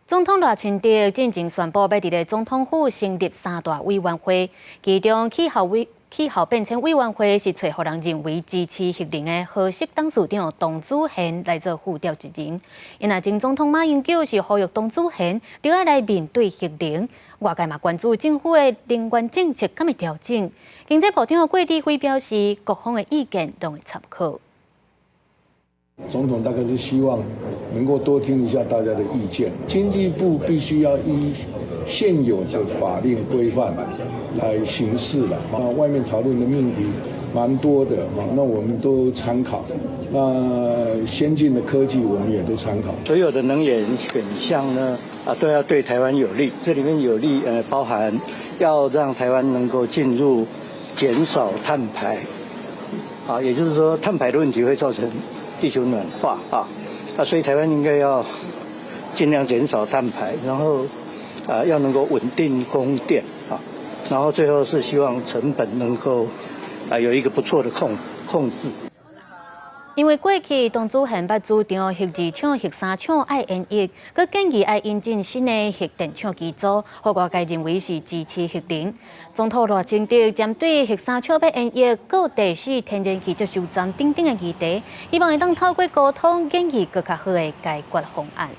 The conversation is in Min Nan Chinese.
總統賴清德進前宣布，欲佇咧總統府成立三大委員會，其中氣候變遷委員會是揣予人認為支持核能的和碩董事長董子賢來做副召集人。因為前總統馬英九是呼籲董子賢著愛來面對核能，外界嘛關注政府的能源政策敢會調整。經濟部長郭智輝表示，各方的意見攏會參考。總統大概是希望能夠多聽一下大家的意見。經濟部必須要依現有的法令規範來行事了。那外面討論的命題蠻多的，那我們都參考。那先進的科技我們也都參考。所有的能源選項呢，都要對台灣有利。這裡面有利，包含要讓台灣能夠進入減少碳排，也就是說碳排的問題會造成地球暖化啊，所以台灣應該要盡量減少碳排，然後要能夠穩定供電啊，然後最後是希望成本能夠有一個不錯的控制。因為過去董子賢捌主張核二廠、核三廠愛延役，閣建議愛引進新的核電廠機組，予外界認為是支持核能。總統賴清德針對核三廠欲延役、閣第四天然氣接收站等等的議題，希望會當透過溝通，研議閣較好的解決方案。